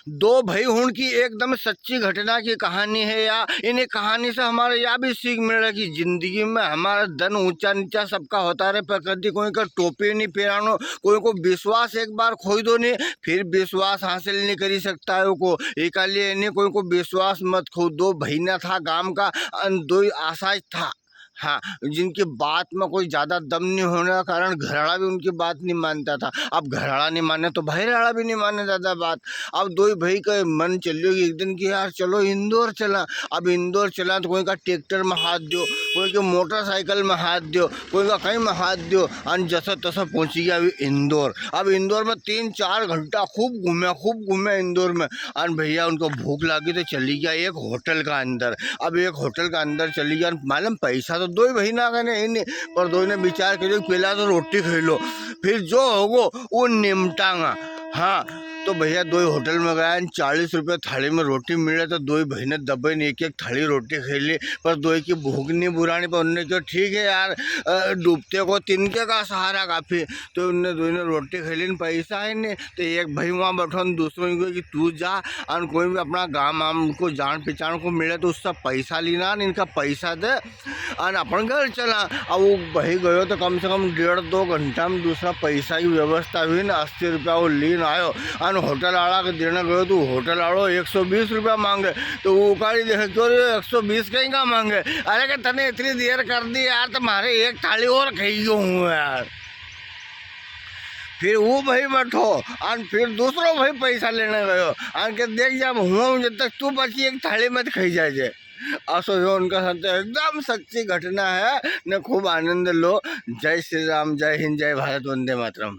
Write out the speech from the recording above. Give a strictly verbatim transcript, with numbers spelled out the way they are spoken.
दो भाई हुण की एकदम सच्ची घटना की कहानी है या। इन्हीं कहानी से हमारे या भी सीख मिल रहा कि जिंदगी में हमारा धन ऊंचा नीचा सबका होता रहे, पर कदी कोई का टोपी नहीं पहरानो, कोई को विश्वास एक बार खोई दो नहीं, फिर विश्वास हासिल नहीं करी सकता है को। इकालिए इन्हीं कोई को विश्वास मत खो। दो भाई ना था गांव का, अन दो ही आसाज था। हाँ, जिनकी बात में कोई ज्यादा दम नहीं होने का कारण घराला भी उनकी बात नहीं मानता था। अब घराला नहीं माने तो बहिराला भी नहीं माने ज्यादा बात। अब दो ही भाई का मन चलियो कि एक दिन की, "यार, चलो इंदौर चला।" अब इंदौर चला तो कोई का ट्रैक्टर में हाथ दियो, कोई के मोटरसाइकिल में हाथ दियो, कोई का कहीं में हाथ दियो, अन जसा तसा पहुंची गया अभी इंदौर। अब इंदौर में तीन चार घंटा खूब घूमे, खूब घूमे इंदौर में। अन भैया उनको भूख लागी तो चली गया एक होटल का अंदर। अब एक होटल का अंदर चली गया, मालूम पैसा तो दो ही भाई ना कने ही नहीं, पर दो ने विचार करियो, "पहला तो रोटी खाई लो, फिर जो होगो वो निमटांगा।" हाँ, तो भैया दो ही होटल में गया, चालीस रुपये थाली में रोटी मिले, तो दो ही भाई ने दबे ने एक एक थाली रोटी खाई ली, पर दो ही की भूख नहीं बुरानी, पर उनने कहो, "ठीक है यार, अ, डूबते को तिनके का सहारा काफी।" तो उनने दो ही ने रोटी खाई ली, पैसा है नहीं, तो एक भाई वहाँ बैठो ने दूसरों को कि तू जा, अन कोई भी अपना गांव आम को जान पहचान को मिले तो उससे पैसा लेना, अन इनका पैसा दे, अन अपन घर चला। अब वो भाई गयो तो कम से कम डेढ़ दो घंटा में दूसरा पैसा की व्यवस्था हुई ना, अस्सी रुपया वो लेन आयो। अन होटल आला के देने गयो तो होटल आलो एक सौ बीस रुपया मांगे। तो वो उकाड़ी देखे, "क्यों रे, एक सौ बीस कहीं का मांगे?" "अरे के तने इतनी देर कर दी यार, तो मारे एक थाली और खाई गयो हूँ यार।" फिर वो भाई बैठो, अन फिर दूसरो भाई पैसा लेने गयो, अन के, "देख, जब हुआ हूँ, जब तक तू बची एक थाली मत खाई जाजे।" असो यो उनका साथ एकदम सच्ची घटना है ने, खूब आनंद लो। जय श्री राम, जय हिंद, जय भारत, वंदे मातरम।